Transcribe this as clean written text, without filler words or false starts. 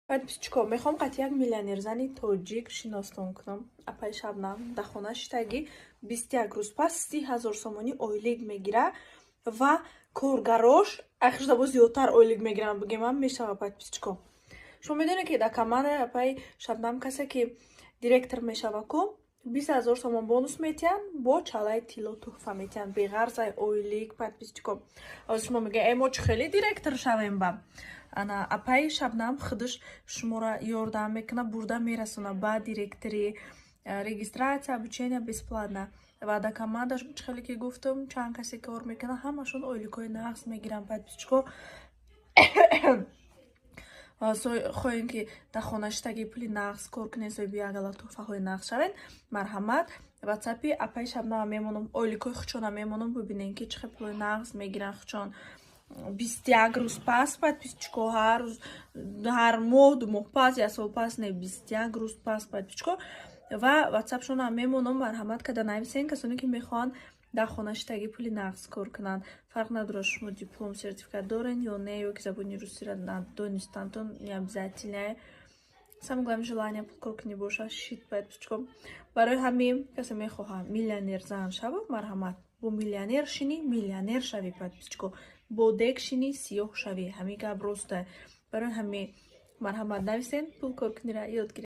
Подписчико, мехоҳам қати як миллионерзани тоҷик шиностон кунам. Апаи Шабнам дар хона шитагӣ, 21 рӯз пас 30 000 сомонӣ ойлик мегира ва коргарош ахиршуда боз зиёдтар ойлик мегиранд, бигемам мешава. Подписчико, шумо медонед, ки дар командаи апаи Шабнам касе ки директор мешава ку, 20 000 сомон бонус метиҳанд, бо чалаи тилло тӯҳфа метиҳанд, беғарзай ойлик. Подписчико, ҳозир шумо мегӯед: «Э, мо чӣ хеле директор шавем?» Ба ана апаи Шабнам худаш шуморо ёрдам мекунад, бурда мерасонад ба директори. Регистрация, обучение бесплатно ва дар командаш, чӣ хеле ки гуфтам, чанд касе кор мекунад, ҳамашон ойликҳои нағз мегиранд. Подписчико, хоҳем ки дар хона шитагӣ пули нағз кор кунед, соҳиби якгала тӯҳфаҳои нағз шавед, марҳамат, ватсапи апаи Шабнама мемонам, ойликҳои хучона мемонам, бибинем, ки чӣ хел пули нағз мегиранд хучон 21 рӯз пас. Подписчико, ҳар рӯз, ҳар моҳ, 2 моҳ пас, як сол пас не, 21 рӯз пас. Подписчико, ва ватсапшонам мемонам, марҳамат када нависен, касоне ки мехоҳанд дар хона шитагӣ пули нағз кор кунанд. Фарқ надорад, шумо диплом, сертификат дорен ё не, ё ки забони русиро надонистантон не обязательно. Самое главное, желание пул кор кунӣ боша шит. Подписчико, барои ҳамин касе мехоҳад миллионер зан шава, марҳамат, бо миллионер шинӣ, миллионер шавӣ. Подписчико, бо дег шинӣ, сиёҳ шавӣ, ҳамин гап роста. Барои ҳамин марҳамат, нависен, пул кор кунира ёд гиред.